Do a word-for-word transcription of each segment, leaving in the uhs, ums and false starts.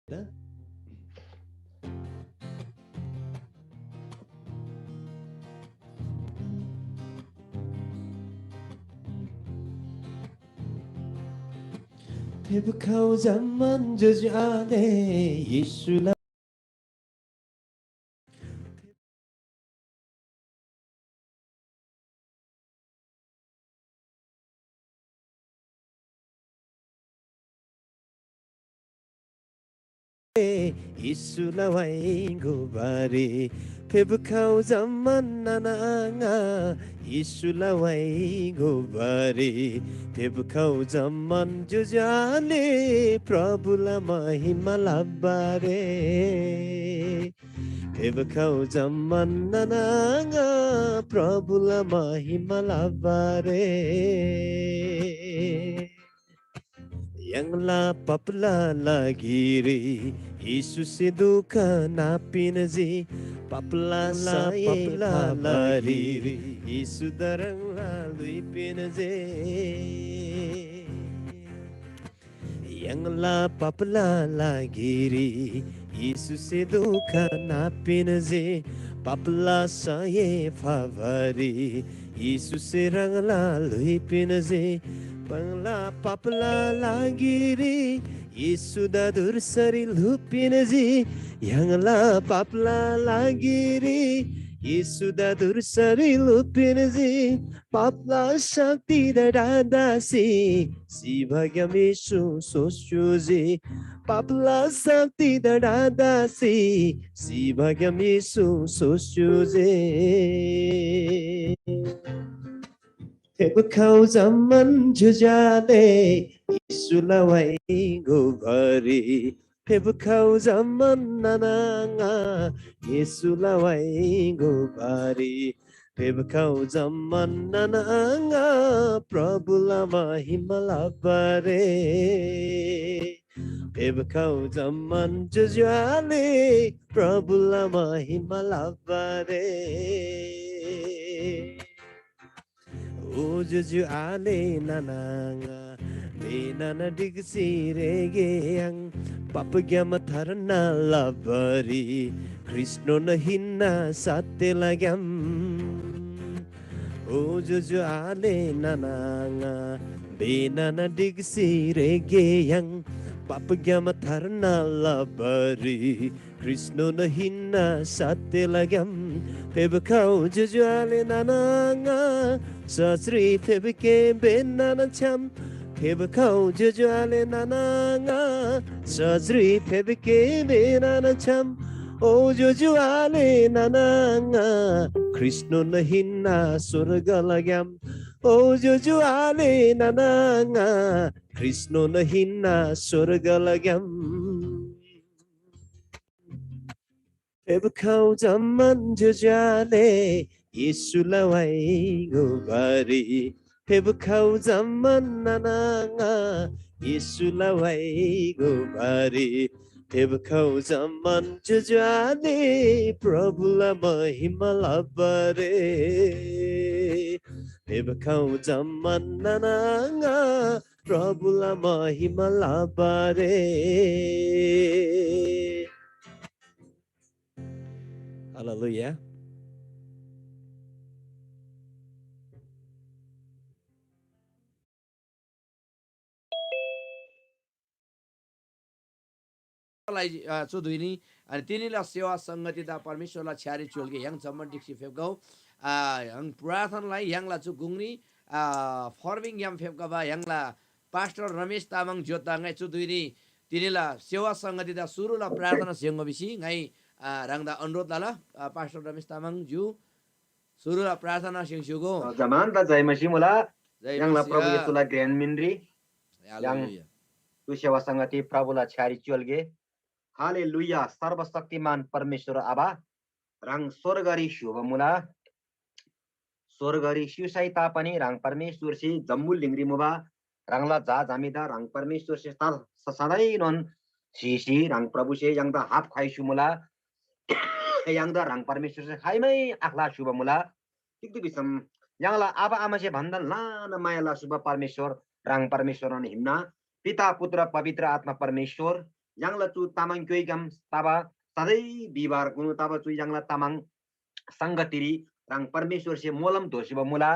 फेप्‍खउ जम्‍मान ज्‍योज्‍यो आले येशूला येशूला वाइगो बारी फेप्‍खउ जम्‍मान नाना आङा येशूला वाइगो बारी फेप्‍खउ जम्‍मान ज्‍योज्‍यो आले प्रभुला महिमा लबारी फेप्‍खउ जम्‍मान नाना आङा प्रभुला महिमा लबारी। य्‍हाङला पापला लागिरी येशूसे दुःख नापिन्‍जी। पापला सा पापला लागिरी येशूदा ह्राङला ल्‍हुइ पिन्‍जी। य्‍हाङला पापला लागिरी येशूसे दुःख नापिन्‍जी। पापला सय फाबारी येशूसे ह्राङला ल्‍हुइ पिन्‍जी। य्‍हाङला पापला लागिरी येशूदा धुर्सारी ल्‍हुपिन्‍जी। य्‍हाङला पापला लागिरी येशूदा धुर्सारी ल्‍हुपिन्‍जी। पापला शक्तिदा डादासी सिबाग्‍याम येशू सोस्‍युजी। पापला शक्तिदा डादासी सिबाग्‍याम येशू सोस्‍युजी। फेप्‍खउ जम्‍मान ज्‍योज्‍यो आले येशूला वाइगो बारी फेप्‍खउ जम्‍मान नाना आङा येशूला वाइगो बारी फेप्‍खउ जम्‍मान नाना आङा प्रभुला महिमा लबारी। फेप्‍खउ जम्‍मान ज्‍योज्‍यो आले प्रभुला महिमा लबारी। ओ ज्‍योज्‍यो आले नाना आङा, बेनाना ढिक्‍सी रेगे याङ, पापग्‍याम थार्ना लबारी ख्रीष्‍टनोन हिन्‍ना सत्‍यलाग्‍याम। ओ ज्‍योज्‍यो आले नाना आङा, बेनाना ढिक्‍सी रेगे याङ, पापग्‍याम थार्ना लबारी ख्रीष्‍टनोन हिन्‍ना सत्‍यलाग्‍याम। फेप्‍खउ ज्‍योज्‍यो आले नाना आङा, सच्‍री फेप्‍के बेनाना छ्‌याम। फेप्‍खउ ज्‍योज्‍यो आले नाना आङा, सच्‍री फेप्‍के बेनाना छ्‌याम। ओ ज्‍योज्‍यो आले नाना आङा, ख्रीष्‍टनोन हिन्‍ना स्‍वर्गलाग्‍याम। ओ ज्‍योज्‍यो आले नाना आङा, ख्रीष्‍टनोन हिन्‍ना स्‍वर्गलाग्‍याम। फेप्‍खउ जम्‍मान ज्‍योज्‍यो आले, येशूला वाइगो बारी। फेप्‍खउ जम्‍मान नाना आङा, येशूला वाइगो बारी। फेप्‍खउ जम्‍मान ज्‍योज्‍यो आले, प्रभुला महिमा लबारी। फेप्‍खउ जम्‍मान नाना आङा, प्रभुला महिमा लबारी। हालेलुया। लाई, अ, चु धुइनी, अनि तिनीला सेवा संगतिदा परमेश्‍वरला छ्‌यारी च्‍योल्‍गे य्‍हाङ जम्‍मान ढिक्‍सी फेप्‍गौ। अ, य्‍हाङ प्रार्थनालाई य्‍हाङला चु गुङरी, अ, फर्बिङग्‍याम फेप्‍गबा य्‍हाङला पास्टर रमेश तामाङ ज्‍योतदा ङाइ चु धुइरी तिनीला सेवा संगतिदा सुरुला प्रार्थना स्‍य्‍हङ्‍गो भिसी ङाइ, अ, ह्राङदा अनुरोध लला। अ, पास्टर रमेश तामाङ ज्‍यू, सुरुला प्रार्थना स्‍य्‍हङ्स्‍य्‍हूगो। अ, जम्‍मानदा जय मसीह मुला। जय य्‍हाङला मसीह। प्रभु येशूला घ्रेन मिनरी य्‍हाङ हालेलुया। चु सेवा संगति प्रभुला छ्‌यारी च्‍योल्‍गे। हालेलुया। सर्वशक्तिमान परमेश्‍वर आबा, ह्राङ स्‍वर्गरी स्‍य्‍हूबा मुला। स्‍वर्गरी स्‍युसै तापनि ह्राङ परमेश्‍वरसे जम्‍बुलिङरी मुबा। ह्राङला झा झामेदा ह्राङ परमेश्‍वरसे स-, स-, सधैँनोन स्‍हीसी ह्राङ प्रभुसे य्‍हाङदा हाप ख्‍वाइस्‍यु मुला। य्‍हाङदा ह्राङ परमेश्‍वरसे खाइमै आख्‍ला स्‍युबा मुला। तिग्‍दा भिसम य्‍हाङला आबा आमासे भन्‍दा ल्‍हाना माया लसुबा परमेश्‍वर ह्राङ परमेश्‍वरनोन हिन्‍ना। पिता, पुत्र, पवित्र आत्मा परमेश्‍वर, य्‍हाङला चु तामाङ क्‍योइग्‍याम तबा सधैँ बिहिबार गुनु तबा चु य्‍हाङला तामाङ संगतिरी ह्राङ परमेश्‍वरसे मोलम दोःसीबा मुला।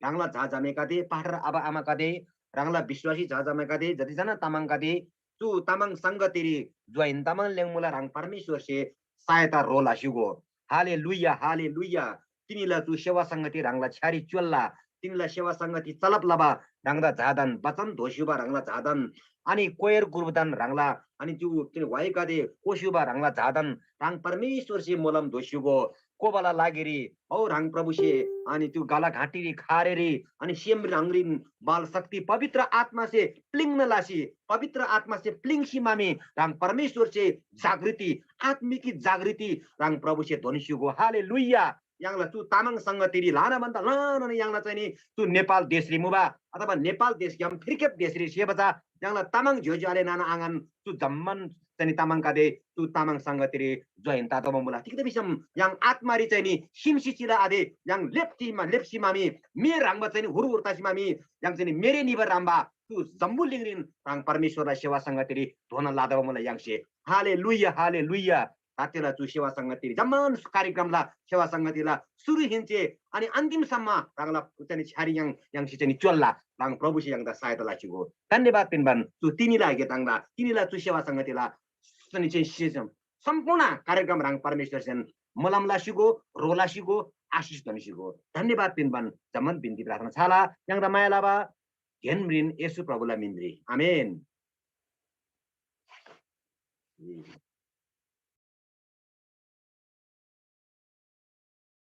ह्राङला झाझामेकादे, पास्टर आबा आमाकादे, ह्राङला विश्‍वासी झाझामेकादे, जतिजना तामाङकादे चु तामाङ संगतिरी ज्‍वाइन तमान ल्‍याङ्मुला ह्राङ परमेश्‍वरसे सहायता ह्रो लस्‍युगो। Hallelujah, hallelujah. तिनीला चु सेवा संगति ह्राङला छ्‌यारी च्‍योल्‍ला। तिनीला सेवा संगति चलब लबा ह्राङदा झादन, बचन दोस्‍युबा ह्राङला झादन, अनि कोयर गुरुबदन ह्राङला, अनि चु तिनी वाइगदे कोस्‍युबा ह्राङला झादन ह्राङ परमेश्‍वरसे मोलम दोस्‍युगो। कोबाला लागिरी औ ह्राङ प्रभुसे अनि चु गाला घाँटीरी खारेरी अनि सेम ह्राङरीन बाल शक्ति पवित्र आत्मासे प्लिङ्न लसी, पवित्र आत्मासे प्लिङ्सी मामी ह्राङ परमेश्‍वरसे जागृति, आत्मिकी जागृति ह्राङ प्रभुसे दोन्‍स्‍युगो। हालेलुया। य्‍हाङला चु तामाङ संगतिरी ल्‍हाना भन्‍दा ल्‍हानान य्‍हाङला चाहिँ नि चु नेपाल देशरी मुबा अथवा नेपाल देशग्‍याम फिर्केप देशरी सेबा चा य्‍हाङला तामाङ ज्‍योज्‍यो आले नाना आङान चु जम्‍मान चाहिँ नि तामाङकादे चु तामाङ संगतिरी ज्‍वाइन ततोःबा मुला। तिग्‍दा भिसम य्‍हाङ आत्‍मारी चाहिँ नि सिमसी चिला आदे य्‍हाङ लेप्‍सी मा-, लेप्‍सी मामी मे ह्रङ्‌बा चाहिँ नि हुर हुर तसी मामी य्‍हाङ चाहिँ नि मेरे निबा ह्रङ्‌बा चु जम्‍बुलिङरीन ह्राङ परमेश्‍वरला सेवा संगतिरी धोना लातोःबा मुला य्‍हाङसे। Hallelujah, hallelujah. तातेला चु सेवा संगतिरी जम्‍मान कार्यक्रमला सेवा संगतिला सुरु हिन्‍से अनि अन्तिमसम्म ह्राङला चाहिँ नि छ्‌यारी य्‍हाङ य्‍हाङसे चाहिँ नि च्‍योल्‍ला ह्राङ प्रभुसे य्‍हाङदा सहायता लस्‍युगो। धन्‍यवाद पिन्‍बान चु तिनीला गे ताङ्ला तिनीला चु सेवा संगतिला चाहिँ नि चाहिँ से- सम्पूर्ण कार्यक्रम ह्राङ परमेश्‍वरसेन मोलम लस्‍युगो, ह्रो लस्‍युगो, आशिष दोन्‍स्‍युगो। धन्‍यवाद पिन्‍बान जम्‍मान बिन्ती प्रार्थना छाला य्‍हाङदा माया लबा घेन म्रिन येशू प्रभुला मिनरी। आमेन।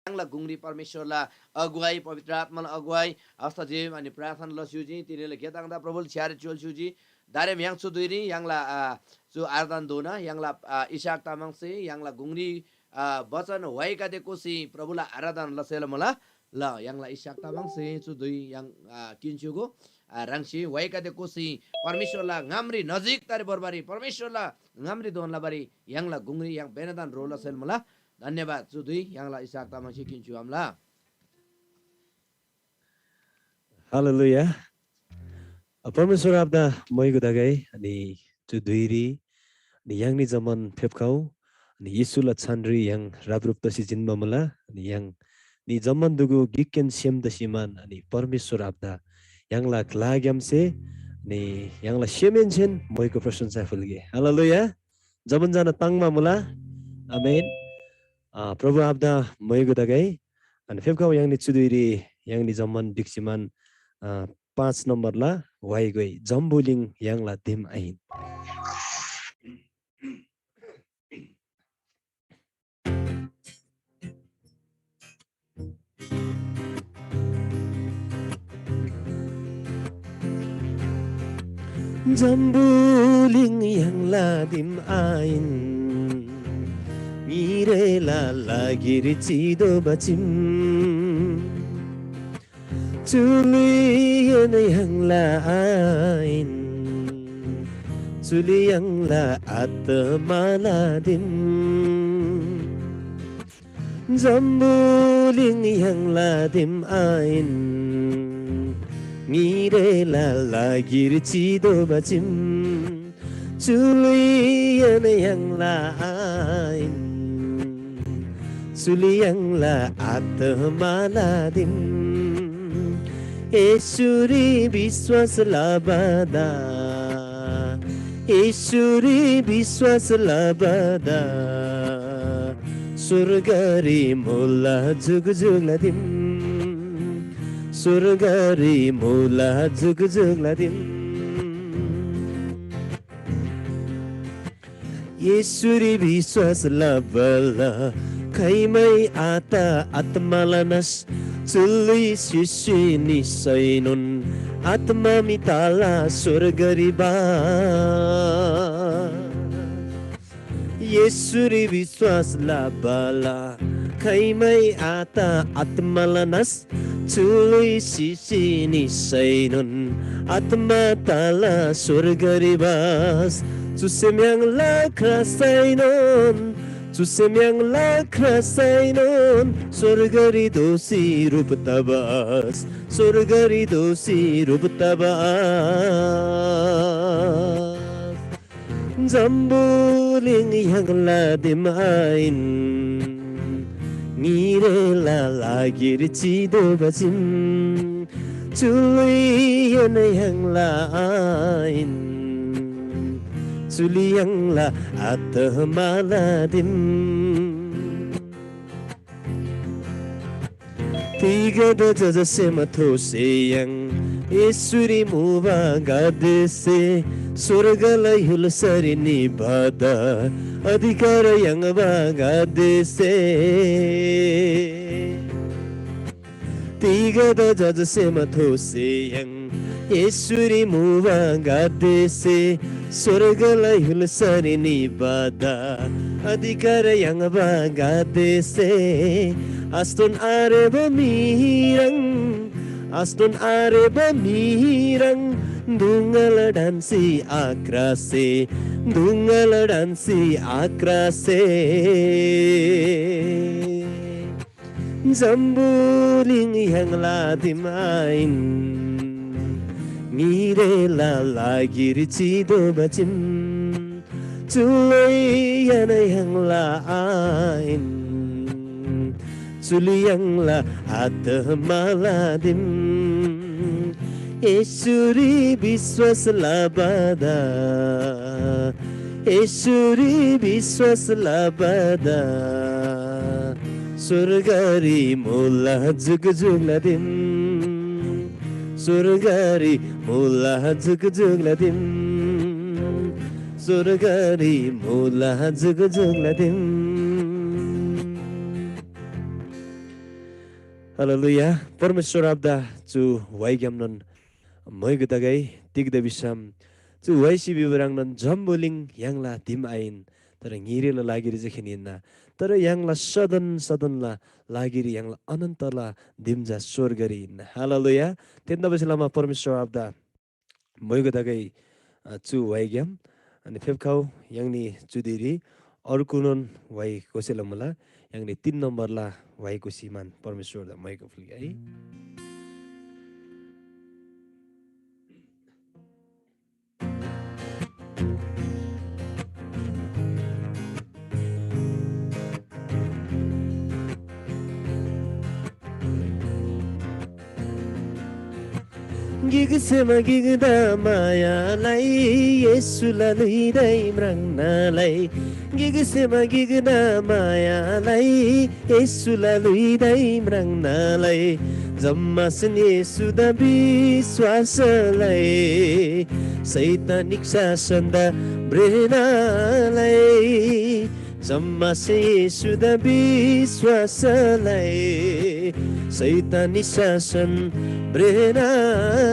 य्‍हाङला गुङरी परमेश्‍वरला अगुवाई, पवित्र आत्‍माला अगुवाई हस्तक्षेप अनि प्रार्थना लस्‍युजी, तिनीला गेताङदा प्रभुले छ्‌यारे च्‍योल्‍स्‍युजी। दारेम य्‍हाङ चु धुइरी य्‍हाङला, आ, चु आराधनाधोना य्‍हाङला, आ, इसाक तामाङसे य्‍हाङला गुङरी, आ, बचन व्‍हाइगदे कोसी प्रभुला आराधना लसेला मुला। ल, य्‍हाङला इसाक तामाङसे चु धुइ य्‍हाङ, आ, किन्‍स्‍युगो, आ, ह्राङसे व्‍हाइगदे कोसी परमेश्‍वरला ङामरी नजिक तरी भोर्बारी परमेश्‍वरला ङामरी दोन लबारी य्‍हाङला गुङरी य्‍हाङ बेनादान ह्रो लसेल मुला। धन्‍यवाद। चु धुइ य्‍हाङला इसाक तामाङसे किन्‍स्‍यु आम्‍ला। हालेलुया। परमेश्‍वर आबादा मोइगो तगै अनि चु धुइरी अनि य्‍हाङनी जम्‍मान फेप्‍खउ अनि येशूला छानरी य्‍हाङ रापरुप तसी जिन्‍बा मुला। अनि य्‍हाङ नि जम्‍मान दुगु गिककेन सेम तसी मान अनि परमेश्‍वर आबादा य्‍हाङला ग्‍लाग्‍यामसे अनि य्‍हाङला सेमहेन्‍सेन मोइको प्रशंसा फुल्‍गे। हालेलुया। जम्‍मान जना ताङ्‍मा मुला। आमेन। अ, प्रभु आबादा मोइगो तगै अनि फेप्‍खउ य्‍हाङनी चु धुइरी य्‍हाङनी जम्‍मान बिक्‍सीमान, अ, पाँच नम्‍बरला व्‍हाइ गोइ जम्‍बुलिङ य्‍हाङला दिम आहिन। जम्‍बुलिङ य्‍हाङला दिम आहिन, ङिरेला लागिरी चितोःबा चीम। चुलियन य्‍हाङला आहिन, चुलि य्‍हाङला आत्‍माला दिम। जम्‍बुलिङ य्‍हाङला दिम आहिन, ङिरेला लागिरी चितोःबा चीम। चुलियन य्‍हाङला आहिन, चुलि य्‍हाङला आत्‍माला दिम। येशूरी विश्‍वास लबादा, येशूरी विश्‍वास लबादा, स्‍वर्गरी मुला जुगजुगला दिम, स्‍वर्गरी मुला जुगजुगला दिम। येशूरी विश्‍वास लबाला खाइमै आत आत्‍माला नाश, चुल्‍ली सिसी निसैनोन आत्‍मा मी तला स्‍वर्गरी बास। येशूरी विश्‍वास लबाला खाइमै आत आत्‍माला नाश, चुल्‍ली सिसी निसैनोन आत्‍मा तला स्‍वर्गरी बास। चुसे म्‍याङला ख्रासैनोन, चुसे म्‍याङला ख्रासैनोन स्‍वर्गरी दोःसी ह्रुप तबास, स्‍वर्गरी दोःसी ह्रुप तबास। जम्‍बुलिङ य्‍हाङला दिम आहिन, ङिरेला लागिरी चितोःबा चीम। चु ल्‍हुइएन य्‍हाङला आहिन, चु ल्‍हुइ य्‍हाङला आत्‍माला दिम। तिगदा जजसेमा थोसे य्‍हाङ येशूरी मुबा गादेसे स्‍वर्गला य्‍हुल्‍सारी निबादा अधिकार याङ्बा गादेसे। तिगदा जजसेमा थोसे य्‍हाङ येशूरी मुबा गादेसे स्‍वर्गला य्‍हुल्‍सारी निबादा अधिकार याङ्बा गादेसे आस्‍तोन आरेबा म्‍हिह्रङ्, आस्‍तोन आरेबा म्‍हिह्रङ् दुङला ढन्‍सी आक्रासे, दुङला ढन्‍सी आक्रासे। जम्‍बुलिङ य्‍हाङला दिम आहिन, ङिरेला लागिरी चितोःबा चीम। चु ल्‍हुइएन य्‍हाङला आहिन, चु ल्‍हुइ य्‍हाङला आत्‍माला दिम। येशूरी विश्‍वास लबादा, येशूरी विश्‍वास लबादा स्‍वर्गरी मुला जुकजुकला दिम, स्‍वर्गरी मुला जुकजुकला दिम, स्‍वर्गरी मुला जुकजुकला दिम। हालेलुया। परमेश्‍वर आबादा चु व्‍हाइग्‍यामनोन म्‍हाइगु तगै, तिग्‍दा भिसम चु व्‍हाइसे भिबा ह्रङ्नोन जम्‍बुलिङ य्‍हाङला दिम आहिन, तर ङिरेला लागिरी चाहिँ हिन्‍ना। तर य्‍हाङला सदन सदनला लागिरी य्‍हाङला अनन्तला दिम चा स्‍वर्गरी हिन्‍ना। हालेलुया। थेतबासेलमा परमेश्‍वर आबादा म्‍हाइगु तगै, अ, चु व्‍हाइग्‍याम। अनि फेप्‍खउ य्‍हाङनी चु धिरी अर्गुनोन व्‍हाइ गोसेला मुला। य्‍हाङनी तीन नम्‍बरला व्‍हाइ गोसी मान परमेश्‍वरदा म्‍हाइगु फुल्‍गे है। गिकसेमा गिकदा माया लइ, येशूला ल्‍हुइदाइ म्राङ्ना लइ। गिकसेमा गिकदा माया लइ, येशूला ल्‍हुइदाइ म्राङ्ना लइ। जम्‍मासेन येशूदा विश्‍वास लइ, शैतानिक शासनदा भ्रेना लइ। जम्‍मासे येशूदा विश्‍वास लइ, शैतानी शासन भ्रेना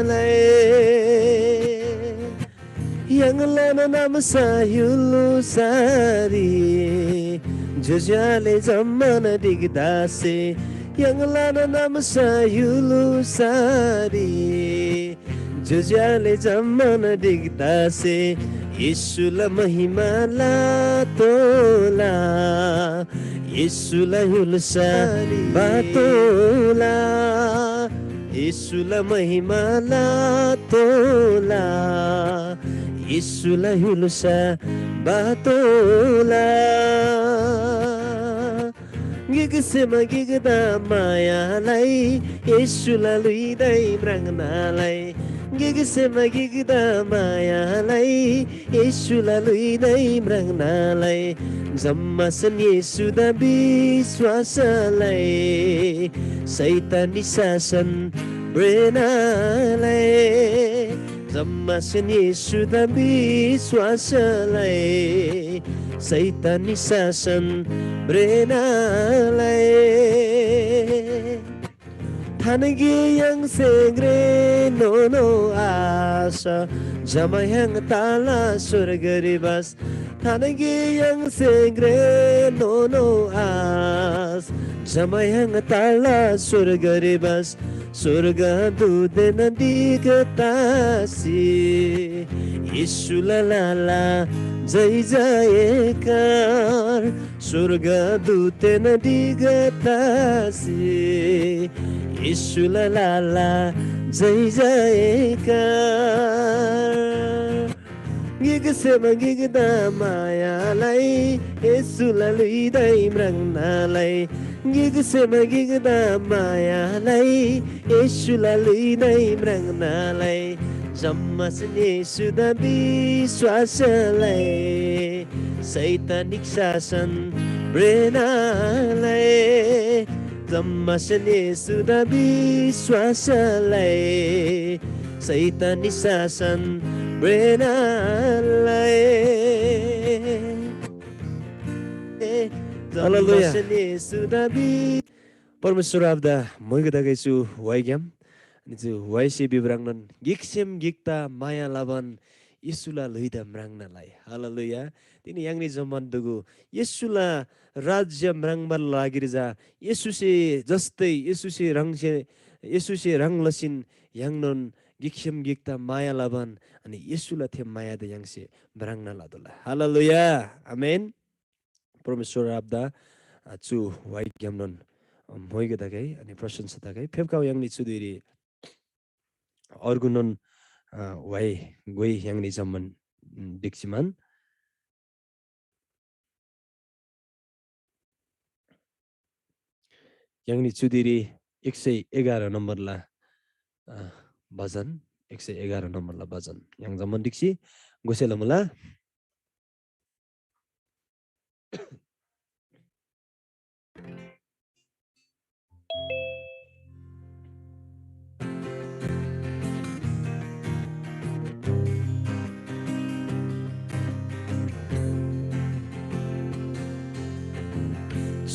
लइ। य्‍हाङलान नाम्‍सा य्‍हुल्‍सारी ज्‍योज्‍यो आले जम्‍मान ढिक्‍दासे, य्‍हाङलान नाम्‍सा य्‍हुल्‍सारी ज्‍योज्‍यो आले जम्‍मान ढिक्‍दासे येशूला महिमा लतोःला। येशूला य्‍हुल्‍सा बातोःला। येशूला महिमा लतोःला। येशूला य्‍हुल्‍सा बातोःला। गिकसेमा गिकदा माया लइ, येशूला ल्‍हुइदाइ म्राङ्ना लइ। गिकसेमा गिकदा माया लइ, येशूला ल्‍हुइदाइ म्राङ्ना लइ। जम्‍मासेन येशूदा विश्‍वास लइ, शैतानी शासन भ्रेना लइ। जम्‍मासेन येशूदा विश्‍वास लइ, शैतानी शासन भ्रेना लइ। थानगे य्‍हाङसे घ्रेनोनो आश, जम्‍मा य्‍हाङ ताला स्‍वर्गरी बास। थानगे य्‍हाङसे घ्रेनोनो आश, जम्‍मा य्‍हाङ ताला स्‍वर्गरी बास। स्‍वर्गदूतदेन ढिक्‍दासे येशूला लाला जय जयकार। स्‍वर्गदूतदेन ढिक्‍दासे येशूला लाला जय जयकार। गिकसेम गिकदा माया लइ, येशूला ल्‍हुइदाइ म्राङ्ना लइ। गिकसेम गिकदा माया लइ, येशूला ल्‍हुइदाइ म्राङ्ना लइ। जम्‍मासेन येशूदा विश्‍वास लइ, शैतानिक शासन भ्रेना लइ। जम्‍मासेन येशूदा विश्‍वास लइ, शैतानी शासन भ्रेना लइ। हालेलुया। जम्‍मासेन येशूदा वि- परमेश्‍वर आबादा म्‍हुइगो तगै चु व्‍हाइग्‍याम। अनि चु व्‍हाइसे भिबा ह्रङ्नोन गिकसेम गिकदा माया लबान येशूला ल्‍हुइदा म्राङ्ना लइ। हालेलुया। तिनी य्‍हाङनी जम्‍मान दुगु येशूला राज्‍य म्राङ्बाला लागिरी चा येशूसे जस्तै येशूसे ह्राङसे येशूसे ह्रङ् लसीन य्‍हाङनोन गिकसेम गिकदा माया लबान अनि येशूला थे मायादा य्‍हाङसे म्राङ्ना लतोःला। हालेलुया। आमेन। परमेश्‍वर आबादा, अ, चु व्‍हाइग्‍यामनोन, अ, म्‍होइगो तगै अनि प्रशंसा तगै। फेप्‍खउ य्‍हाङनी चु धुइरी अर्गुनोन, अ, व्‍हाइ गोइ य्‍हाङनी जम्‍मान, उम्, ढिक्‍सी मान। य्‍हाङनी चु धुइरी एक सय एघार नम्‍बरला, अ, भजन, एक सय एघार नम्‍बरला भजन य्‍हाङ जम्‍मान ढिक्‍सी घोसेला मुला।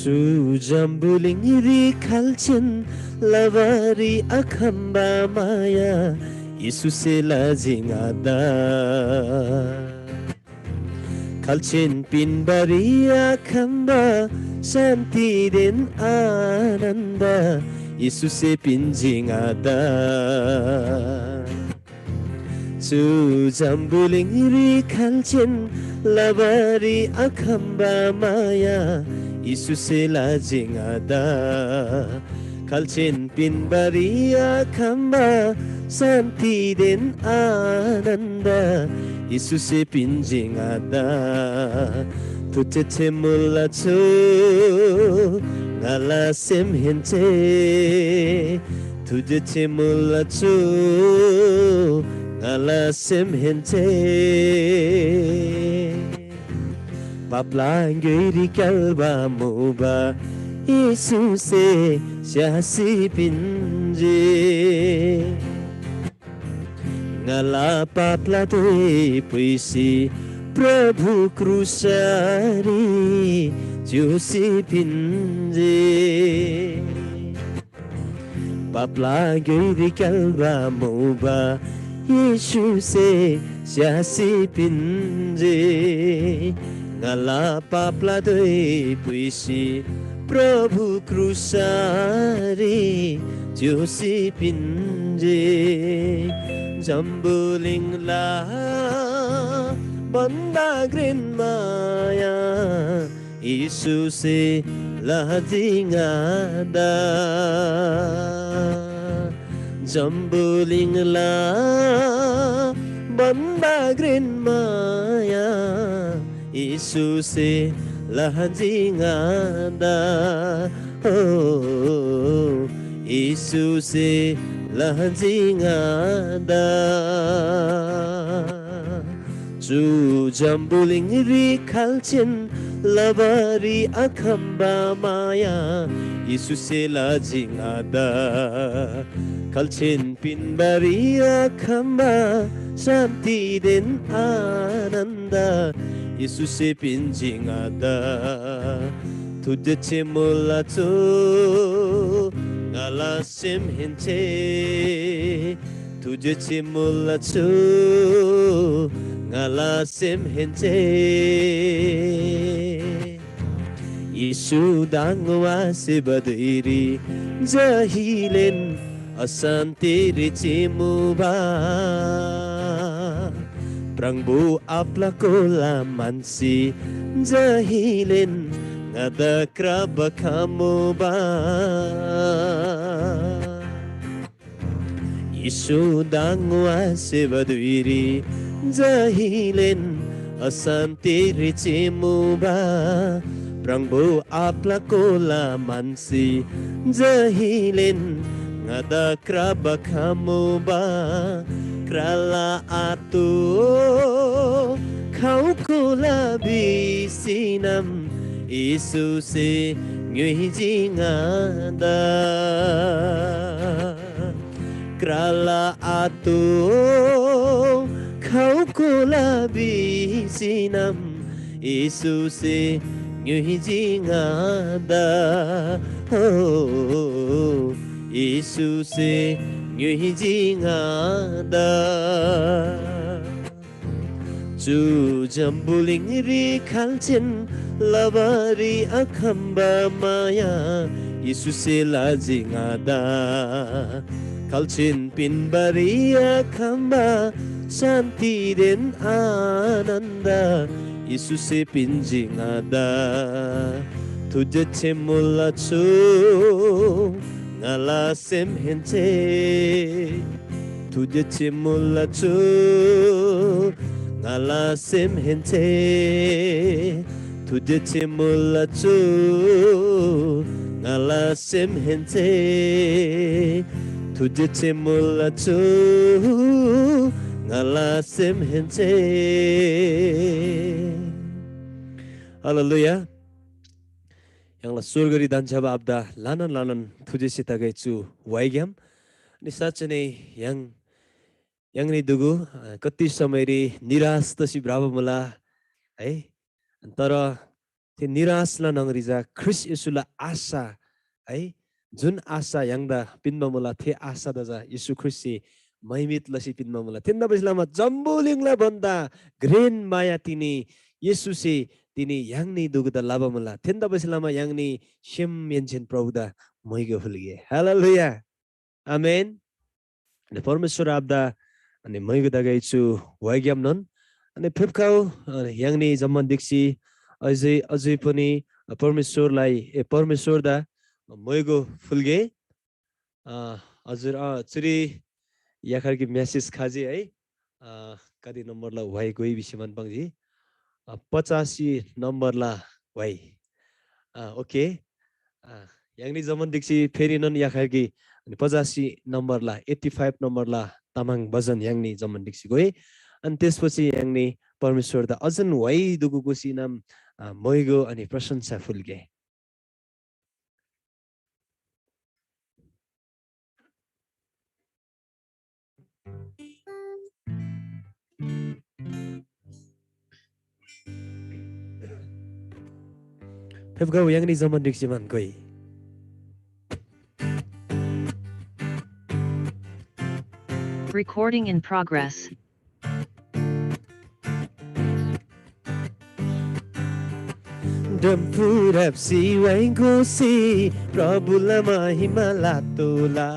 चु जम्‍बुलिङरी खाल्‍छेन लबारी आखम्‍बा माया येशूसे लजी ङादा। खाल्‍छेन पिन्‍बारी आखम्‍बा शान्‍तिदेन आनन्‍द येशूसे पिन्‍जी ङादा। चु जम्‍बुलिङरी खाल्‍छेन लबारी आखम्‍बा माया येशूसे लजी ङादा। खाल्‍छेन पिन्‍बारी आखम्‍बा शान्‍तिदेन आनन्‍द येशूसे पिन्‍जी ङादा। थुच्‍छे मुला छु ङाला सेमहेन्‍से, थुच्‍छे मुला छु ङाला सेमहेन्‍से। पापला ग्‍योइरी क्‍याल्‍बा मुबा येशूसे स्‍यासी पिन्‍जी। ङाला पापला धोइ पुइसी प्रभु क्रुसरी च्‍योसी पिन्‍जी। पापला ग्‍योइरी क्‍याल्‍बा मुबा येशूसे स्‍यासी पिन्‍जी। ङाला पापला धोइ पुइसी प्रभु क्रुसरी च्‍योसी पिन्‍जी। जम्‍बुलिङला भन्‍दा घ्रेन माया येशूसे लजी ङादा। जम्‍बुलिङला भन्‍दा घ्रेन माया येशूसे लजी ङादा। ओ, येशूसे लजी ङादा। चु जम्‍बुलिङरी खाल्‍छेन लबारी आखम्‍बा माया येशूसे लजी ङादा। खाल्‍छेन पिन्‍बारी आखम्‍बा शान्‍तिदेन आनन्‍द येशूसे पिन्‍जी ङादा। थुज्‍याछे मुला चु ङाला सेमहेन्‍से, थुज्‍याछे मुला चु ङाला सेमहेन्‍से। येशू दाङ वासेबा धुइरी जहिलेन अशान्‍तिरी चिमुबा। प्रभु आबाला कोला म्‍हन्‍सी जहिलेन ङादा क्राबा खमुबा। येशू दाङ वासेबा धुइरी जहिलेन अशान्तिरी चिमुबा, प्रभु आपला कोला मान्सी जहिलेन ङादा क्राबा खमुबा, क्राला आतु खौ कोला भिसीनम येशूसे ङ्‌युइजी ङादा। क्राला आतु खौ कोला भिसीनम येशूसे ङ्‌युइजी ङादा। हो, येशूसे ङ्‌युइजी ङादा। चु जम्‍बुलिङरी खाल्‍छेन लबारी आखम्‍बा माया येशूसे लजी ङादा। खाल्‍छेन पिन्‍बारी आखम्‍बा शान्‍तिदेन आनन्‍द येशूसे पिन्‍जी ङादा। थुजेछे मुला छु ङाला सेमहेन्‍से। थुजेछे मुला छु ङाला सेमहेन्‍से। थुजेछे मुला छु ङाला सेमहेन्‍से। थुजेछे मुला छु ङाला सेमहेन्‍से। हालेलुया। य्‍हाङला स्‍वर्गरी धन्‍छ्‌याबा आबादा ल्‍हानान ल्‍हानान थुजेछे तगै चु व्‍हाइग्‍याम। अनि साँच्‍चै नै य्‍हाङ य्‍हाङनी दुगु, अ, कति समयरी निराश तसी भ्रबा मुला है। तर थे निराशला न्‍हङरी चा ख्रीष्‍ट येशूला आशा है, जुन आशा य्‍हाङदा पिन्‍बा मुला, थे आशादा चा येशू ख्रीष्‍टसे महिमित लसी पिन्‍बा मुला। थेन्‍दा लमा जम्‍बुलिङला भन्‍दा घ्रेन माया तिनी येशूसे तिनी य्‍हाङनी दुगुदा लबा मुला। थेन्‍दा लमा य्‍हाङनी सेमहेन्‍सेन प्रभुदा म्‍हाइगो फुल्‍गे। हालेलुया। आमेन। अनि परमेश्‍वर आबादा अनि म्‍हाइगो तगै चु व्‍हाइग्‍यामनोन अनि फेप्‍खउ, अनि य्‍हाङनी जम्‍मान ढिक्‍सी अझै, अझै पनि परमेश्‍वरलाई, ए, परमेश्‍वरदा म्‍हाइगो फुल्‍गे। अ, हजुर, अ, चुरी याखरकी message खजी है। अ, कति नम्‍बरला व्‍हाइ गोइ भिसी मन पाङ्जी? अ, पचासी नम्‍बरला व्‍हाइ। अ, OK। अ, य्‍हाङनी जम्‍मान ढिक्‍सी फेरीनोन याखरकी अनि पचासी नम्‍बरला, eighty five नम्‍बरला तामाङ भजन य्‍हाङनी जम्‍मान ढिक्‍सी गोइ। अनि त्यसपछि य्‍हाङनी परमेश्‍वरदा अझन व्‍हाइ दुगु गोसीनम, अ, मोइगो अनि प्रशंसा फुल्‍गे। फेप्‍खउ य्‍हाङनी जम्‍मान ढिक्‍सी मान गोइ। Recording in progress. डम्‍फु ह्राप्‍सी व्‍हाइ गोसी प्रभुला महिमा लातोःला।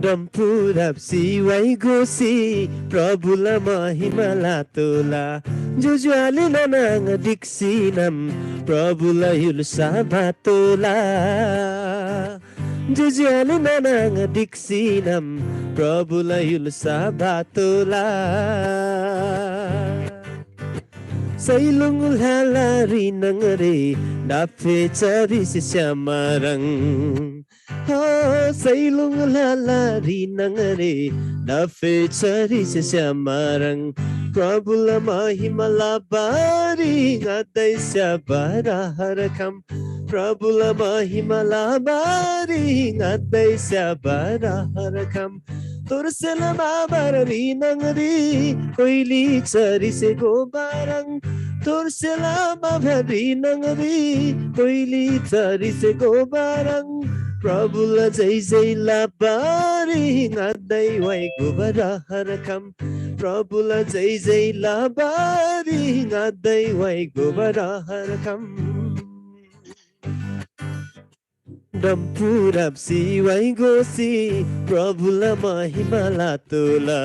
डम्‍फु ह्राप्‍सी व्‍हाइ गोसी प्रभुला महिमा लातोःला। ज्‍योज्‍यो आले नाना आङा ढिक्‍सीनम प्रभुला य्‍हुल्‍सा भातोःला। ज्‍योज्‍यो आले नाना आङा ढिक्‍सीनम प्रभुला य्‍हुल्‍सा भातोःला। सैलुङ ल्‍हालारी नङरे डाफे चरीसे श्यामारङ। हो, सैलुङ ल्‍हालारी नङरे डाफे चरीसे श्यामारङ। प्रभुला महिमा लबारी ङादै स्‍याबारा हरखम। प्रभुला महिमा लबारी ङादै स्‍याबारा हरखम। तोरसेला माबारी नङरी कोइली चरीसे गोबारङ। तोरसेला माबारी नङरी कोइली चरीसे गोबारङ। प्रभुला जय जय लबारी ङादै व्‍हाइ गोबारा हरखम। प्रभुला जय जय लबारी ङादै व्‍हाइ गोबारा हरखम। डम्‍फु ह्राप्‍सी व्‍हाइ गोसी प्रभुला महिमा लातोःला।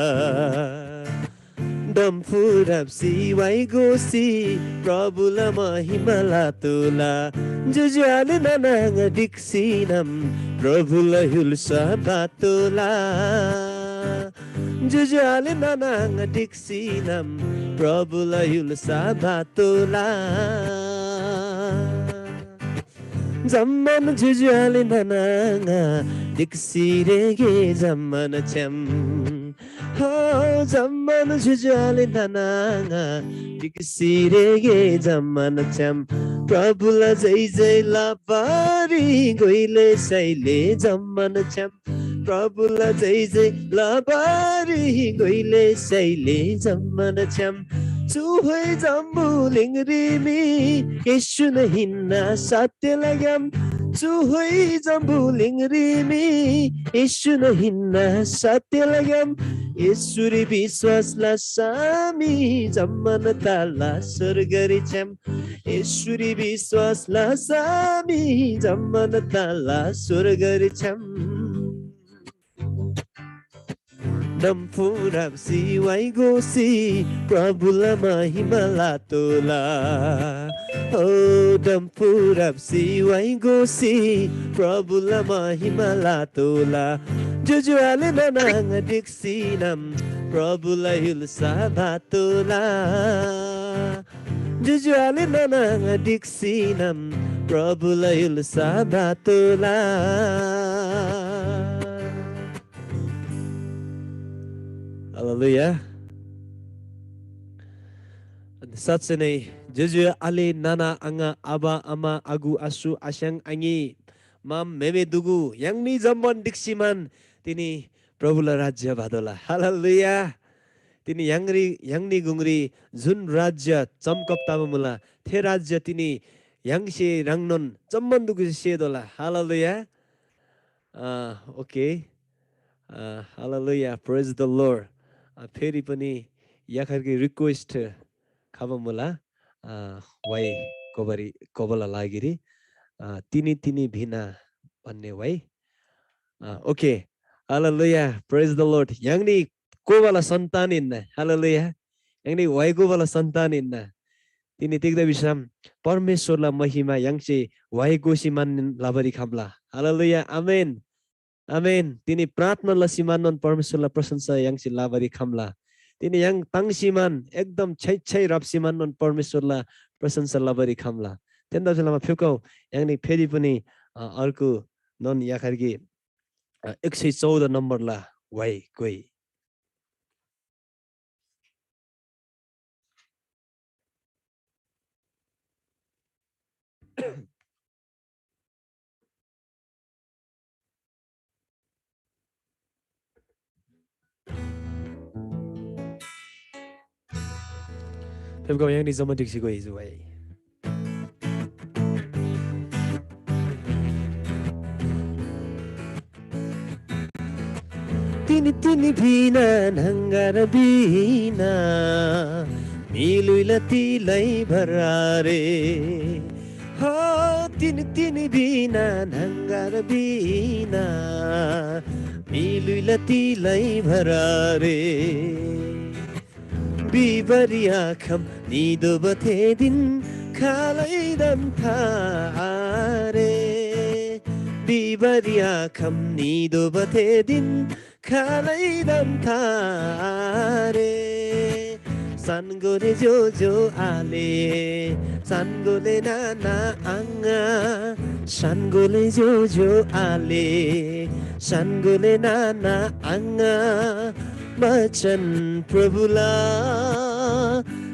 डम्‍फु ह्राप्‍सी व्‍हाइ गोसी प्रभुला महिमा लातोःला। ज्‍योज्‍यो आले नाना आङा ढिक्‍सीनम प्रभुला य्‍हुल्‍सा भातोःला। ज्‍योज्‍यो आले नाना आङा ढिक्‍सी नाम प्रभुला य्‍हुल्‍सा बातोला। जम्‍मान ज्‍योज्‍यो आले नाना आङा ढिक्‍सी रेगे जम्‍मान छ्‌याम। हो जम्‍मान ज्‍योज्‍यो आले नाना आङा ढिक्‍सी रेगे जम्‍मान छ्‌याम। प्रभुला जय जय लबारी गोइले सैले जम्‍मान छ्‌याम। प्रभुला जय जय लबारी गोइले सैले जम्‍मान छ्‌याम। चु होइ जम्‍बुलिङरी मी येशून हिन्‍ना सत्‍यला ग्‍याम। चु होइ जम्‍बुलिङरी मी येशून हिन्‍ना सत्‍यला ग्‍याम। येशूरी विश्‍वास लसा मी जम्‍मान तला स्‍वर्गरी छ्‌याम। येशूरी विश्‍वास लसा मी जम्‍मान तला स्‍वर्गरी छ्‌याम। डम्‍फु राप्‍सी वाइ गोसी प्रभुला महिमा लातोला। ओ डम्‍फु राप्‍सी वाइ गोसी प्रभुला महिमा लातोला। ज्‍योज्‍यो आले नाना आङा ढिक्‍सी नाम प्रभुला य्‍हुल्‍सा बातोला। ज्‍योज्‍यो आले नाना आङा ढिक्‍सी नाम प्रभुला य्‍हुल्‍सा बातोला। हालेलुया। साँच्चै नै ज्‍योज्‍यो आले नाना आङा आबा आमा आगु आसु आस्‍याङ आङी माम म्‍हेमे दुगु य्‍हाङनी जम्‍मान ढिक्‍सी मान तिनी प्रभुला राज्‍य भातोला। हालेलुया। तिनी य्‍हाङरी य्‍हाङनी गुङरी जुन राज्‍य चमकब तबा मुला, थे राज्‍य तिनी य्‍हाङसे ह्राङनोन जम्‍मान दुगुसे सेतोला। हालेलुया। अ, ओके। अ, हालेलुया। Praise the Lord। अ, फेरि पनि याखरकी रिक्वेस्ट खबा मुला, अ, वाइ कोबारी कोबाला लागिरी, अ, तिनी तिनी भिना भन्ने वाइ। Uh, okay. Hallelujah. Praise the Lord। य्‍हाङनी कोबाला सन्तान हिन्‍ना। हालेलुया। य्‍हाङनी वाइ कोबाला सन्तान हिन्‍ना। तिनी तिग्‍दा भिसम परमेश्‍वरला महिमा य्‍हाङसे वाइ कोसी मान लबारी खम्‍ला। हालेलुया। आमेन। आमेन। तिनी प्रार्थना लसी माननोन परमेश्‍वरला प्रशंसा य्‍हाङसे लबारी खम्‍ला। तिनी य्‍हाङ ताङ्सी मान एकदम छै छै राप्‍सी माननोन परमेश्‍वरला प्रशंसा लबारी खम्‍ला। तेन्‍दा लमा फ्‍युकौ य्‍हाङनी फेरि पनि, अ, अर्को नन याखरकी, अ, एक सय चौध नम्बरला वाइ कोइ। फेप्‍खबा य्‍हाङनी जम्‍मा ढिक्‍सी गोइ जुवाइ। तिनी तिनी भिना न्‍हङगर भिना, म्‍हिलुइला तिलै भरारे। हो तिनी तिनी भिना न्‍हङगर भिना, म्‍हिलुइला तिलै भरारे। भिबारी आखम निदोबा थे दिन खालैदान था आरे। भिबारी आखम निदोबा थे दिन खालैदान था आरे। सानगोले जो जो आले, सानगोले नाना आङा, सानगोले जो जो आले, सानगोले नाना आङा। बचन प्रभुला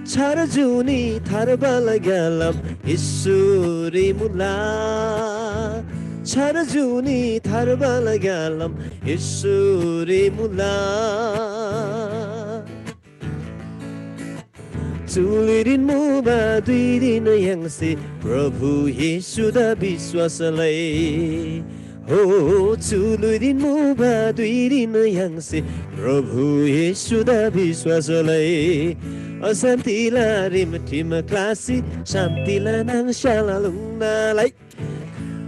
छार जुनी थारबाला ग्यालम येशूरी मुला। छार जुनी थारबाला ग्यालम येशूरी मुला। चुलिरिन मुबा दुइरिन य्‍हाङसे प्रभु येशूदा विश्‍वास लइ। हो चुलुइरिन मुबा धुइरिन य्‍हाङसे प्रभु येशूदा विश्‍वास लइ। अशान्‍तिला रिमठिम क्‍लासी शान्‍तिला नाङस्‍याला लुङ्नालाई।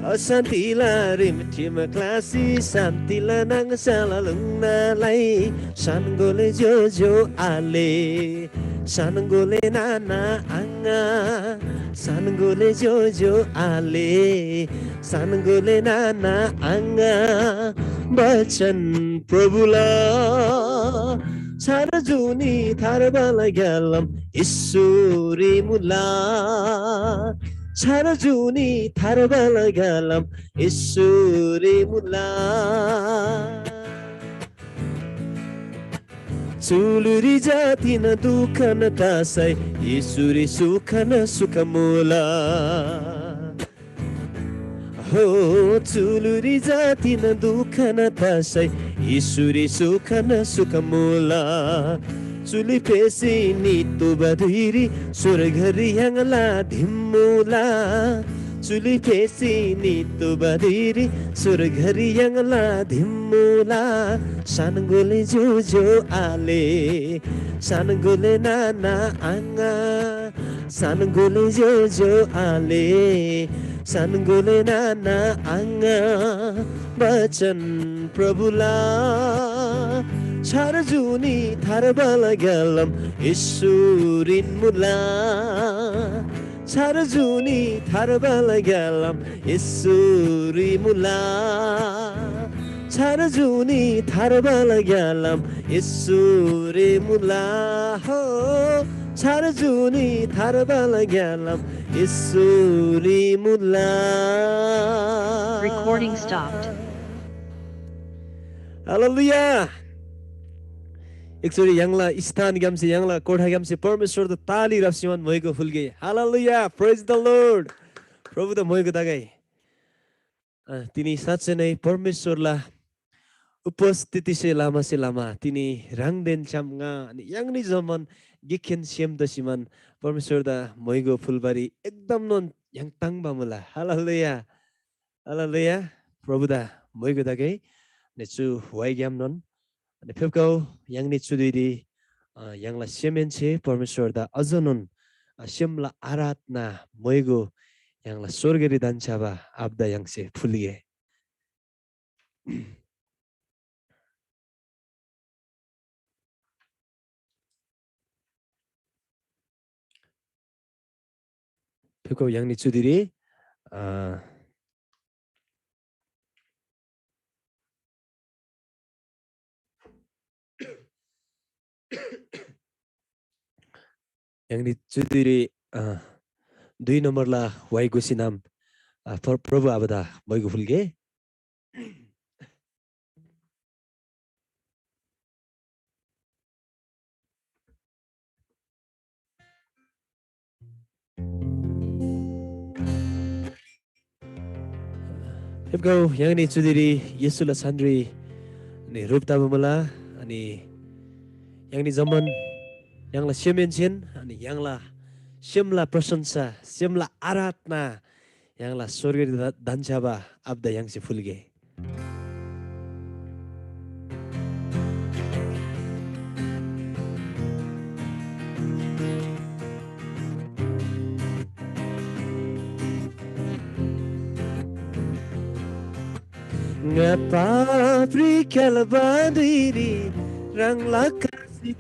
अशान्‍तिला रिमठिम क्‍लासी शान्‍तिला नाङस्‍याला लुङ्नालाई। सानगोले ज्‍योज्‍यो आले, सानगोले नाना आङा, सानगोले ज्‍योज्‍यो आले, सानगोले नाना आङा, बचन प्रभुला छार जुनी थार्बाला ग्यालम ईश्वरी मुला। छार जुनी थार्बाला ग्यालम ईश्वरी मुला। चुलुरी जातिन दुःखन तासै ईश्वरी सुखन सुख मुला। हो चुलुरी जातिन दुःखन तसै ईश्वरी सुखन सुख मुला। चुली पेसी नितुबा धुइरी स्वर्गरी य्‍हाङला धिम्मुला। चुली पेसी नितुबा धुइरी स्वर्गरी य्‍हाङला धिम्मुला। सानगोले जो जो आले, सानगोले नाना आङा। सानगोले जो जो आले, सानगोले नाना आङा। बचन प्रभुला छार जुनी थार्बाला ग्यालम ईश्वरीन मुला। छार जुनी थार्बाला ग्यालम ईश्वरी मुला। छार जुनी थार्बाला ग्यालम ईश्वरी मुला। हो छार जुनी थार्बाला ग्यालम ईश्वरी मुला। Recording stopped. हालेलुया। एकचोटि य्‍हाङला स्थानग्‍यामसे, य्‍हाङला कोठाग्‍यामसे परमेश्‍वरदा ताली राप्‍सीमान म्‍होइगो फुल्‍गे। Hallelujah, praise the Lord। प्रभुदा म्‍होइगो तगै। अ, तिनी साँच्चै नै परमेश्‍वरला उपस्थितिसे लमासे लमा तिनी ह्राङदेन छ्‌याम ङा अनि य्‍हाङनी जम्‍मान गिकखेन सेम तसीमान परमेश्‍वरदा म्‍होइगो फुल्‍बारी एकदमनोन य्‍हाङ ताङ्‍बा मुला। हालेलुया। हालेलुया। प्रभुदा म्‍होइगो तगै। अनि चु व्‍हाइग्‍यामनोन अनि फेप्‍खउ य्‍हाङनी चु धुइरी, अ, य्‍हाङला सेमहेन्‍से परमेश्‍वरदा अझनोन, अ, सेमला आराधना म्‍होइगो य्‍हाङला स्‍वर्गरी धन्‍छ्‌याबा आबादा य्‍हाङसे फुल्‍गे। फेप्‍खउ य्‍हाङनी चु धुइरी, अ, य्‍हाङनी चु धुइरी, अ, दुई नम्‍बरला व्‍हाइ घोसी नाम, अ, प्र-, प्रभु आबादा म्‍होइगो फुल्‍गे। फेप्‍खउ य्‍हाङनी चु धुइरी येशूला छानरी अनि ह्रुप तबा मुला। अनि य्‍हाङनी जम्‍मान य्‍हाङला सेमहेन्‍सेन अनि य्‍हाङला सेमला प्रशंसा, सेमला आराधना य्‍हाङला स्‍वर्गरी ध-, धन्‍छ्‌याबा आबादा य्‍हाङसे फुल्‍गे। ङा पापरी क्‍याल्‍बा धुइरी ह्राङला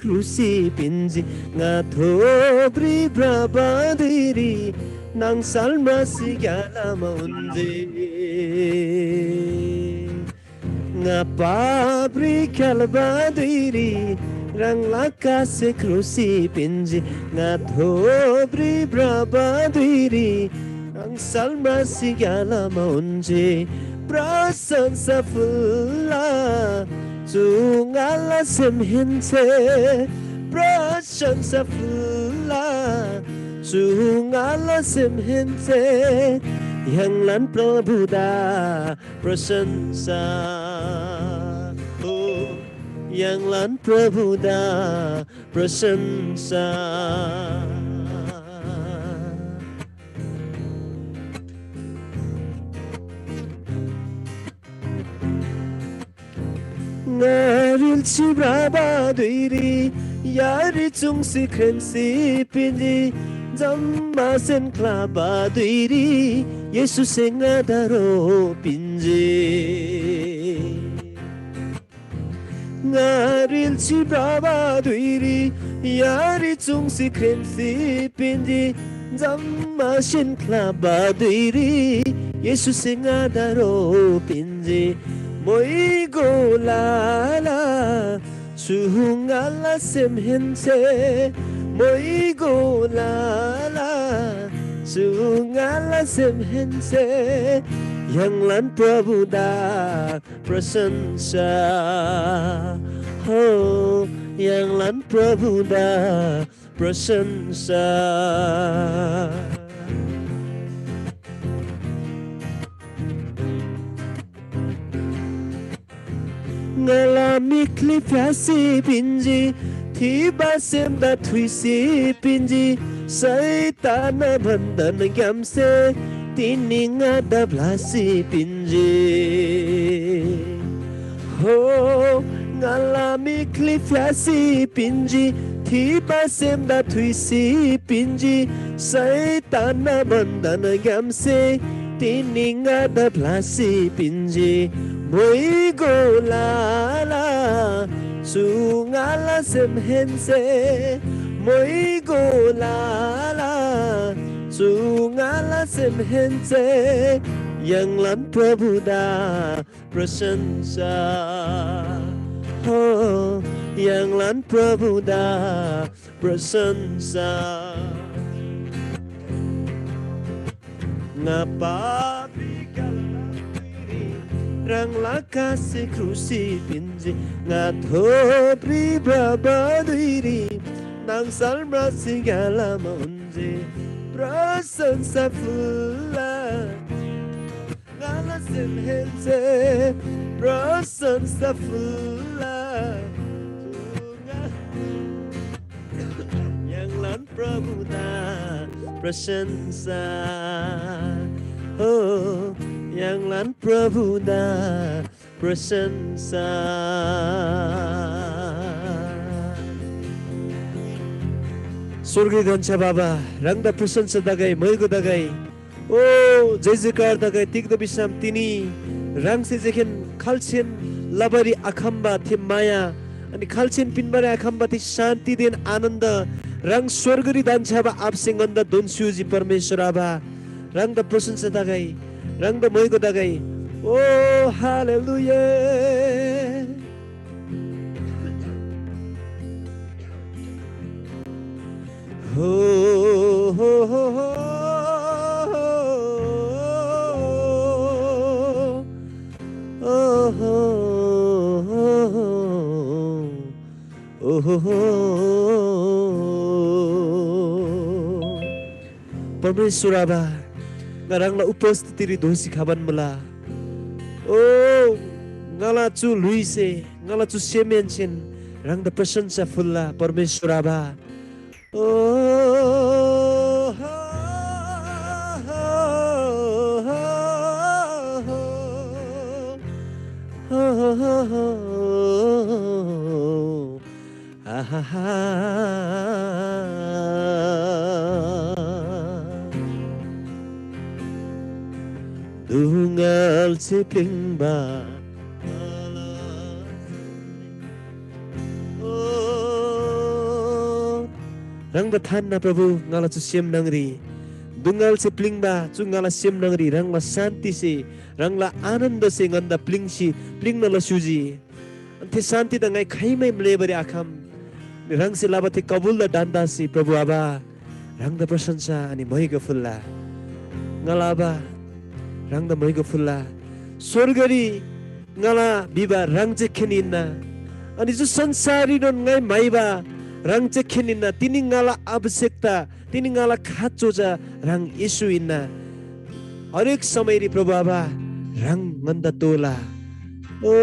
क्रुससे पिन्‍जी। ङा थोभ्री भ्रबा धुइरी नाङ साल्मासी ग्‍यालामा उन्‍जे। ङा पापरी क्‍याल्‍बा धुइरी ह्राङला कासे क्रुससे पिन्‍जी। ङा थोभ्री भ्रबा धुइरी ह्राङ साल्मासी ग्‍यालामा उन्‍जे। प्रशंसा फुल्‍ला चु ङाला सेमहेन्‍से, प्रशंसा फुल्‍ला चु ङाला सेमहेन्‍से, य्‍हाङलान प्रभुदा प्रशंसा हो, य्‍हाङलान प्रभुदा प्रशंसा। ङारिल्‍सी भ्रबा धुइरी यारी चुङ्सी ख्रेन्‍सी पिन्‍जी। जम्‍मासेन ख्‍लाबा धुइरी येशूसे ङादा ह्रो पिन्‍जी। ङारिल्‍सी भ्रबा धुइरी यारी चुङ्सी ख्रेन्‍सी पिन्‍जी। जम्‍मासेन ख्‍लाबा धुइरी येशूसे ङादा ह्रो पिन्‍जी। मोइगो लाला, चु ङाला सेमहेन्‍से, मोइगो लाला, चु ङाला सेमहेन्‍से, य्‍हाङलान प्रभुदा प्रशंसा, हो, य्‍हाङलान प्रभुदा प्रशंसा। ङाला मिखली फ्‍यासी पिन्‍जी, थिबा सेमदा थुइसी पिन्‍जी, शैतानना बन्‍धनग्‍यामसे तिनी ङादा ब्‍लासी पिन्‍जी। हो, ङाला मिखली फ्‍यासी पिन्‍जी, थिबा सेमदा थुइसी पिन्‍जी, शैतानना बन्‍धनग्‍यामसे तिनी ङादा ब्‍लासी पिन्‍जी। मोइगो लाला, चु ङाला सेमहेन्‍से, मोइगो लाला, चु ङाला सेमहेन्‍से, य्‍हाङलान प्रभुदा प्रशंसा, हो, य्‍हाङलान प्रभुदा प्रशंसा। ङा पापी कालरी ह्राङला कासे क्रुसरी पिन्‍जी, ङा थोप्री भ्रबा धुइरी नाङसल म्रासी ग्‍यालामा उन्‍जी, प्रशंसा फुल्‍ला। ङाला सेमहेन्‍से प्रशंसा फुल्‍ला। य्‍हाङलान प्रभुदा प्रशंसा, हो, य्‍हाङलान प्रभुदा प्रशंसा। स्‍वर्गीय धन्‍छ्‌या बाबा, ह्राङदा प्रशंसा तगै, मोइगो तगै। ओ, जय जयकार तगै, तिग्‍दा भिसम तिनी ह्राङसे जेखेन खाल्‍सेन लबारी आखम्‍बा थे माया, अनि खाल्‍सेन पिन्‍बारी आखम्‍बा थे शान्‍तिदेन आनन्‍द ह्राङ स्‍वर्गरी धन्‍छ्‌याबा आबासे ङन्‍दा दोन्‍स्‍युजी परमेश्‍वर आबा। ह्राङदा प्रशंसा तगै, ह्राङदा मोइगो तगै। ओ, हालेलुया। हो, हो, हो, हो। ओहो, ओहो, ओहो। परमेश्‍वर आबा, ङा ह्राङला उपस्थितिरी दोःसी खबान मुला। ओ, ङाला चु ल्‍हुइसे, ङाला चु सेमहेन्‍सेन ह्राङदा प्रशंसा फुल्‍ला, परमेश्‍वर आबा। ओ, आहाहा। दुङल्‍से प्‍लिङ्बा ओ, ह्राङदा थान्‍ना प्रभु, ङाला चु सेम न्‍हङरी दुङल्‍से प्‍लिङ्बा चु ङाला सेम न्‍हङरी ह्राङला शान्‍तिसे, ह्राङला आनन्‍दसे ङन्‍दा प्‍लिङ्सी, प्‍लिङ्ना लस्‍युजी। अनि थे शान्‍तिदा ङाइ खाइमै म्‍लेःबारी आखम। ह्राङसे लबा थे कबुलदा ढन्‍दासी प्रभु आबा, ह्राङदा प्रशंसा अनि मोइगो फुल्‍ला। ङाला आबा, ह्राङदा मोइगो फुल्‍ला। स्‍वर्गरी ङाला भिबा ह्राङ जे खेन हिन्‍ना। अनि चु संसाररीनोन ङाइ म्‍हाइबा ह्राङ जे खेन हिन्‍ना। तिनी ङाला आवश्यकता, तिनी ङाला खाँचो चा ह्राङ येशू हिन्‍ना। हरेक समयरी प्रभु आबा, ह्राङ ङन्‍दा तोःला। ओ,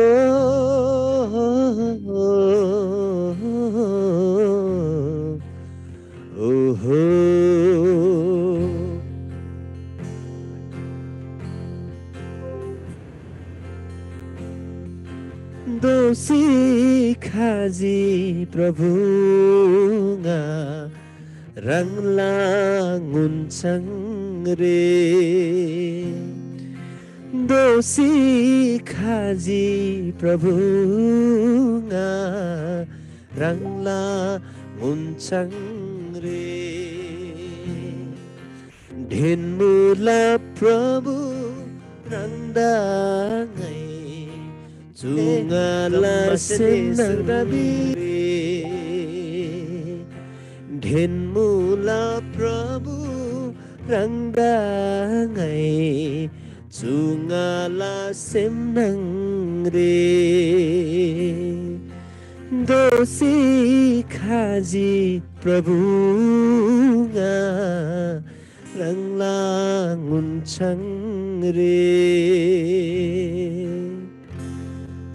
ओहो। दोःसी खजी प्रभु ङा ह्राङला ङुन्‍छाङरे। दोःसी खजी प्रभु ङा ह्राङला ङुन्‍छाङरे। ढेन मुला प्रभु ह्राङदा ङाइ चु ङाला सेमनाङरी ढेन मुला प्रभु ह्राङदा ङाइ। चु ङाला सेमनाङरी दोःसी खजी प्रभु ङा ह्राङला ङुन्‍छाङरी।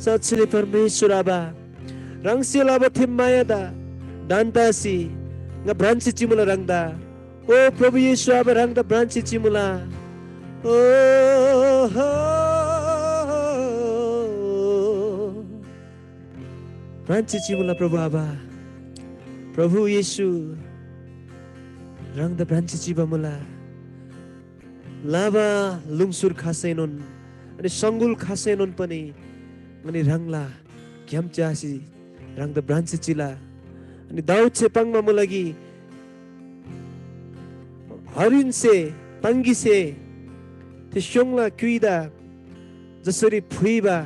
साँच्‍चीले परमेश्‍वर आबा, ह्राङसे लबा थे मायादा ढन्‍तासी ङा भ्रान्‍सी चिमुला ह्राङदा। ओ प्रभु येशू आबा, ह्राङदा भ्रान्‍सी चिमुला। ओ हो, भ्रान्‍सी चिमुला प्रभु आबा। प्रभु येशू, ह्राङदा भ्रान्‍सी चिबा मुला। लाबा लुङसुर खसैनोन, अनि सङ्गुल खसैनोन पनि ङनी ह्राङला ग्‍याम च्‍यासी ह्राङदा भ्रान्‍सी चिला। अनि दाऊदसे पाङ्बा मुला कि हरिणसे, तङ्गीसे थे स्‍योङला क्‍युइदा जसरी फुइबा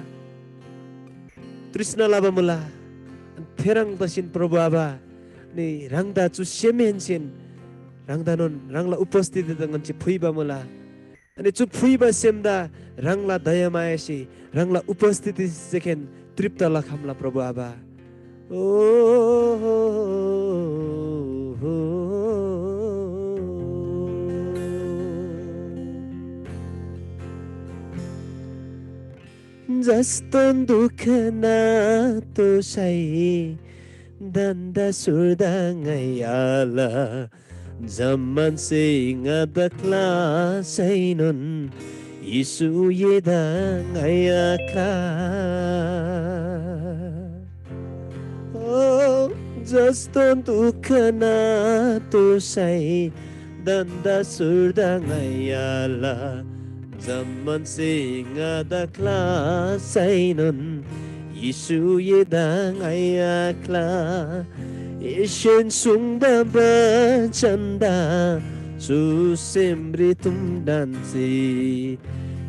तृष्‍ना लबा मुला, अनि थेह्रङ् तसीन प्रभु आबा, अनि ह्राङदा चु सेमहेन्‍सेन ह्राङदानोन ह्राङला उपस्थितिदा ङन्‍से फुइबा मुला। अनि चु फुइबा सेमदा ह्राङला दयामायासे, ह्राङला उपस्थितिसेखेन तृप्‍त लखम्‍ला प्रभु आबा। ओ हो, हो, हो। जस्तोन दुःख नातोःसै, दन्‍दा सुर्दा ङाइ आल। जम्‍मानसे ङादा क्‍लासैनोन, येशू एदा ङाइ आक्‍ला। ओ, जस्तोन दुःख नातोःसै, दन्‍दा सुर्दा ङाइ आल। जम्‍मानसे ङादा क्‍लासैनोन, येशू एदा ङाइ आक्‍ला। एसेन सुङ्बा बचनदा चु सेमरी तुम ढन्‍सी।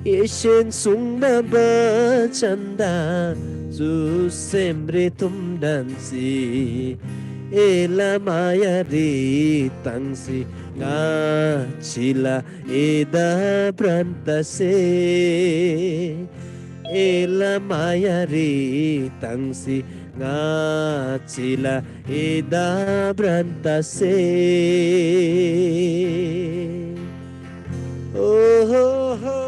एसेन सुङ्बा बचनदा चु सेमरी तुम ढन्‍सी। एला मायारी ताङ्सी ङाच्‍छीला एदा भ्रान्‍तसे। एला मायारी ताङ्सी ङाच्‍छीला एदा भ्रान्‍तसे। ओ हो, हो,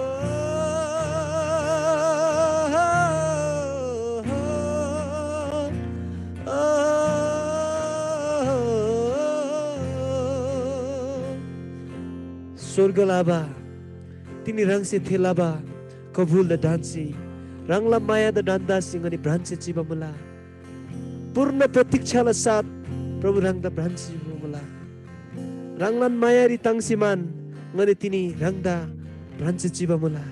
स्‍वर्गला आबा, तिनी ह्राङसे थे लबा कबुलदा ढन्‍सी, ह्राङला मायादा ढन्‍दासी ङनी भ्रान्‍सी चिबा मुला। पूर्ण प्रतीक्षाला साथ प्रभु ह्राङदा भ्रान्‍सी चिबा मुला। ह्राङलान मायारी ताङ्सी मान ङनी तिनी ह्राङदा भ्रान्‍सी चिबा मुला।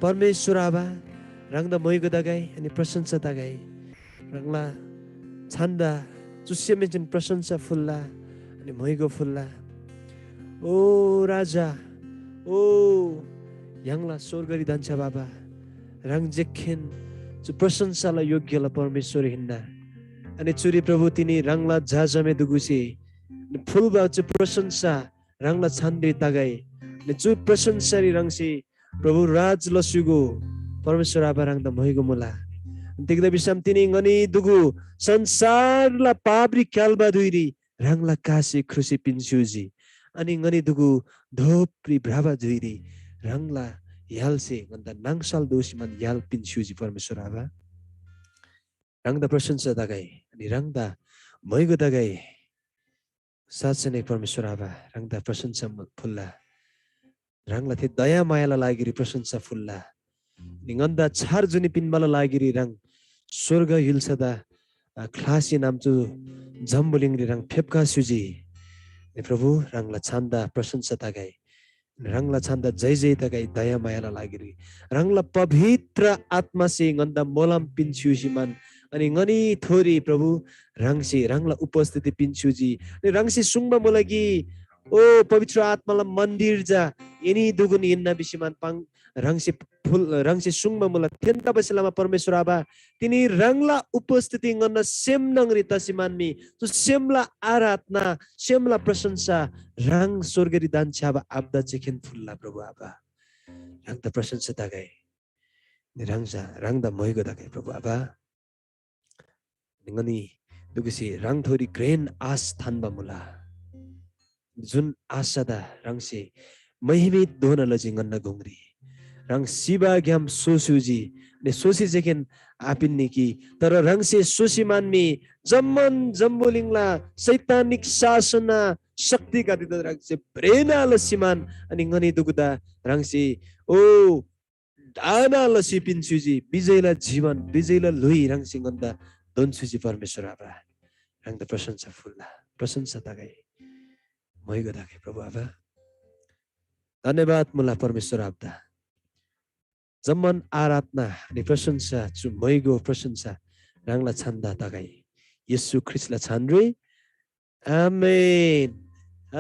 परमेश्‍वर आबा, ह्राङदा मोइगो तगै अनि प्रशंसा तगै। ह्राङला छान्‍दा चुस्‍यामहेन्‍सेन प्रशंसा फुल्‍ला अनि मोइगो फुल्‍ला। ओ राजा, ओ य्‍हाङला स्‍वर्गरी धन्‍छ्‌याबा आबा, ह्राङ जेखेन चु प्रशंसाला योग्‍यला परमेश्‍वर हिन्‍ना। अनि चुरी प्रभु, तिनी ह्राङला झाजमे दुगुसे फुल्‍बा चु प्रशंसा ह्राङला छानरी तगै। अनि चु प्रशंसारी ह्राङसे प्रभु राज लस्‍युगो परमेश्‍वर आबा ह्राङदा म्‍हाइगो मुला। तिग्‍दा भिसम तिनी ङनी दुगु संसारला पापरी क्‍याल्‍बा धुइरी ह्राङला कासे ख्रुसी पिन्‍स्‍युजी। अनि ङनी दुगु धोपरी भ्रबा धुइरी ह्राङला य्‍हालसे ङन्‍दा नाङसल दोःसीमान य्‍हाल पिन्‍स्‍युजी परमेश्‍वर आबा। ह्राङदा प्रशंसा तगै, अनि ह्राङदा म्‍हाइगो तगै। साँच्‍चै नै परमेश्‍वर आबा, ह्राङदा प्रशंसा फुल्‍ला। ह्राङला थे दयामायाला लागिरी प्रशंसा फुल्‍ला। अनि ङन्‍दा छार जुनी पिन्‍बाला लागिरी ह्राङ स्‍वर्ग य्‍हुल्‍सादा, अ, ख्‍लासी नाम चु जम्‍बुलिङरी ह्राङ फेप्‍खा स्‍युजी। ए प्रभु, ह्राङला छान्‍दा प्रशंसा तगै। ह्राङला छान्‍दा जय जय तगै दयामायाला लागिरी। ह्राङला पवित्र आत्‍मासे ङन्‍दा मोलम पिन्‍स्‍युसी मान, अनि ङनी थोरी प्रभु ह्राङसे ह्राङला उपस्थिति पिन्‍स्‍युजी। अनि ह्राङसे सुङ्बा मुला कि, ओ पवित्र आत्‍माला मन्‍दिर चा एनी दुगुन हिन्‍ना भिसी मान पाङ ह्राङसे फुल ह्राङसे सुङ्बा मुला। थेन्‍तबासेलमा परमेश्‍वर आबा, तिनी ह्राङला उपस्थिति ङन्‍ना सेम न्‍हङरी तसी मानमी, चु सेमला आराधना, सेमला प्रशंसा ह्राङ स्वर्गरी दान छ्याबा आब्दा चेखेन फुल्‍ला प्रभु आबा। ह्राङदा प्रशंसा तगै। नि ह्राङसा ह्राङदा मोइगो तगै प्रभु आबा। ङनी दुगुसे ह्राङथोरी घ्रेन आश थान्‍बा मुला। जुन आशादा ह्राङसे महिमित दोना लजी ङन्‍ना गुङरी। ह्राङ सिबाग्‍याम सोस्‍युजी, अनि सोसी जेकेन आपिन्‍नी कि, तर ह्राङसे सोसी मानमी जम्‍मान जम्‍बुलिङला शैतानिक शासनना शक्तिगदेदा ह्राङसे भ्रेना लसी मान, अनि ङनी दुगुदा ह्राङसे ओ दाना लसी पिन्‍सुजी, विजयला जीवन, विजयला ल्‍हुइ ह्राङसे ङन्‍दा दोन्‍सुजी परमेश्‍वर आबा। ह्राङदा प्रशंसा फुल्‍ला, प्रशंसा तगै, मोइगो तगै प्रभु आबा। धन्यवाद मुला परमेश्‍वर आबादा। जम्‍मान आराधना अनि प्रशंसा, चु मोइगो प्रशंसा ह्राङला छान्‍दा तगै। येशू ख्रीष्‍टला छानरी। आमेन।